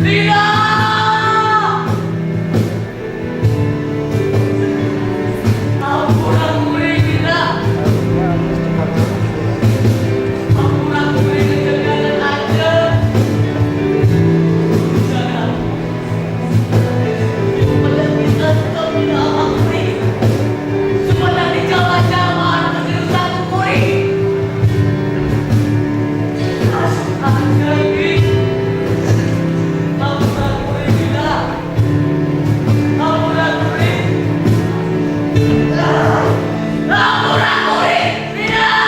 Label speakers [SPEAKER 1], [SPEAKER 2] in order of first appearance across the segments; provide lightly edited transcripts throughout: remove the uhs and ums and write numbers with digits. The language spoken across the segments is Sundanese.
[SPEAKER 1] Tidak! Ampura kuring, tidak. Ampura kuring kejadian aja. Jangan. Supaya kita tidak apa kuring. Supaya di jawa-jawa keseriusan kuring. Astaga ini. Ampura kuring, tidak. Ampura kuring. Ampura kuring, tidak.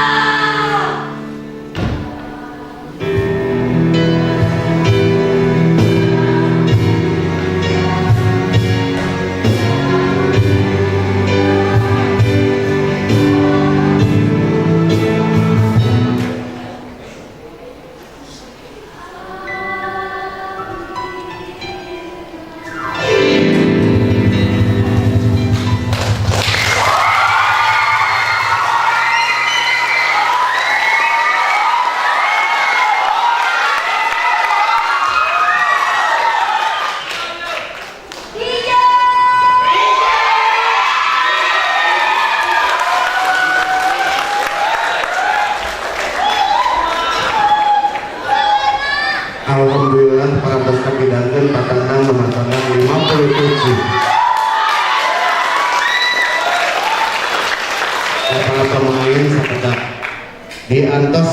[SPEAKER 2] Alhamdulillah parantos kapidangkeun patendang mematandang 57. Para pemain sakedap diantos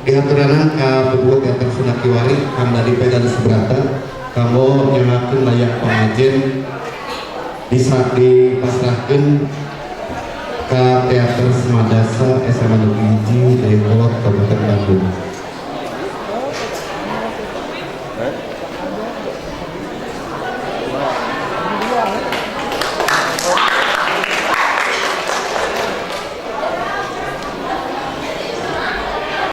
[SPEAKER 2] dihaturanan ka Puguh Teater Sunda Kiwari Kang Dadi P dan Subrata kanggo nyewakeun layak pengajian bisa dipasrahkeun ka Teater Semadasa SMA Negeri 1 Dayeuhkolot, Kabupaten Bandung.